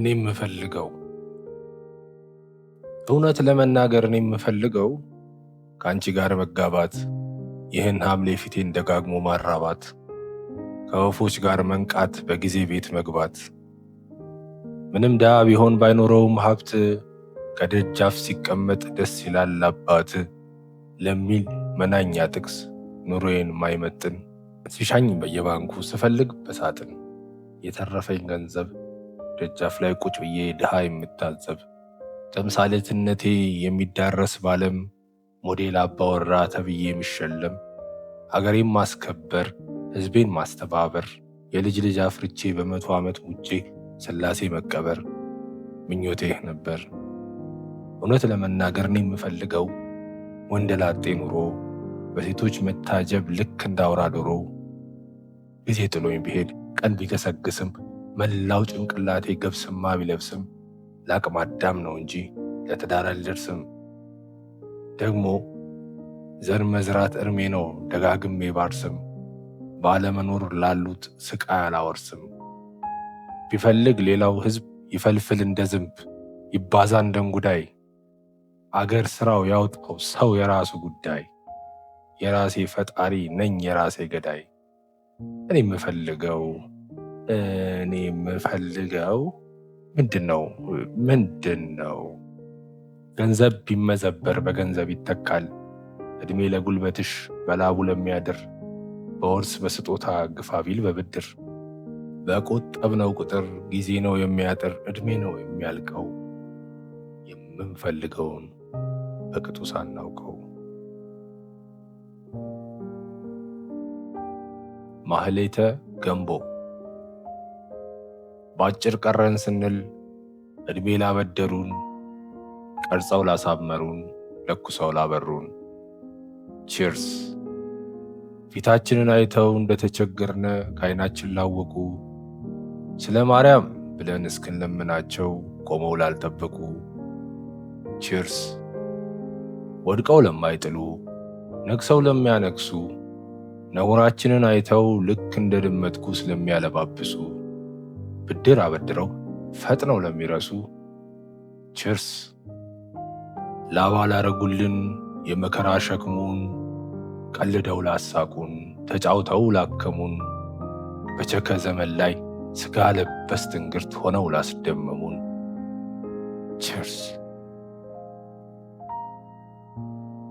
እኔ የምፈልገው፣ እውነት ለመናገር እኔ የምፈልገው ከአንቺ ጋር መጋባት፣ ይህን ሐምሌ ፊቴን ደጋግሞ ማራባት፣ ከወፎች ጋር መንቃት፣ በጊዜ ቤት መግባት፣ ምንም ድሃ ቢሆን ባይኖረውም ሀብት ከደጃፍ ሲቀመጥ ደስ ይላል አባት ለሚል መናኛ ጥቅስ ኑሮዬን ማይመጥን፣ ሲሻኝ በየባንኩ ስፈልግ በሳጥን የተረፈኝ ገንዘብ ደጃፍ ላይ ቁጭ ብዬ ድሃ የምታዘብ፣ ተምሳሌትነቴ የሚዳረስ ባለም ሞዴል አባወራ ተብዬ የሚሸለም፣ ሀገሬን ማስከበር፣ ሕዝቤን ማስተባበር፣ የልጅ ልጅ አፍርቼ በ100 ዓመት ሙቼ ስላሴ መቀበር ምኞቴ ነበር። እውነት ለመናገር እኔ የምፈልገው ወንደላጤ ኑሮ፣ በሴቶች መታጀብ ልክ እንደ አውራ ዶሮ፣ ጊዜ ጥሎኝ ቢሄድ ቀን ቢገሰግስም መላው ጭንቅላቴ ገብስማ ቢለብስም ለአቅመ አዳም ነው እንጂ ለትዳር አልደርስም። ደግሞ ዘር መዝራት እርሜ ነው ደጋግሜ ባርስም ባለመኖር ላሉት ስቃይ አላወርስም። ቢፈልግ ሌላው ሕዝብ ይፈልፍል እንደ ዝንብ ይባዛ እንደ እንጉዳይ፣ አገር ስራው ያውጣው ሰው የራሱ ጉዳይ፣ የራሴ ፈጣሪ ነኝ የራሴ ገዳይ። እኔ የምፈልገው ምንድን ነው? ምንድን ነው? ገንዘብ ቢመዘበር በገንዘብ ይተካል። እድሜ ለጉልበትሽ በላቡ ለሚያድር፣ በውርስ በስጦታ ግፋ ቢል በብድር፣ በቆጠብነው ቁጥር ጊዜ ነው የሚያጥር፣ እድሜ ነው የሚያልቀው፣ የምንፈልገውን በቅጡ ሳናውቀው። ማህሌተ ገንቦ። በአጭር ቀረን ስንል እድሜ ላበደሩን፣ ቀርጸው ላሳመሩን፣ ለኩሰው ላበሩን cheers። ፊታችንን አይተው እንደተቸገርነ ከዓይናችን ላወቁ፣ ስለ ማርያም ብለን እስክንለምናቸው ቆመው ላልጠበቁ cheers። ወድቀው ለማይጥሉ፣ ነግሰው ለሚያነግሱ፣ ነውራችንን አይተው ልክ እንደ ድመት ኩስ ለሚያለባብሱ፣ ብድር አበድረው ፈጥነው ለሚረሱ cheers። ላባ ላረጉልን የመከራ ሸክሙን፣ ቀልደው ላሳቁን፣ ተጫውተው ላከሙን፣ በቸከ ዘመን ላይ ስጋ ለበስ ትንግርት ሆነው ላስደመሙን cheers።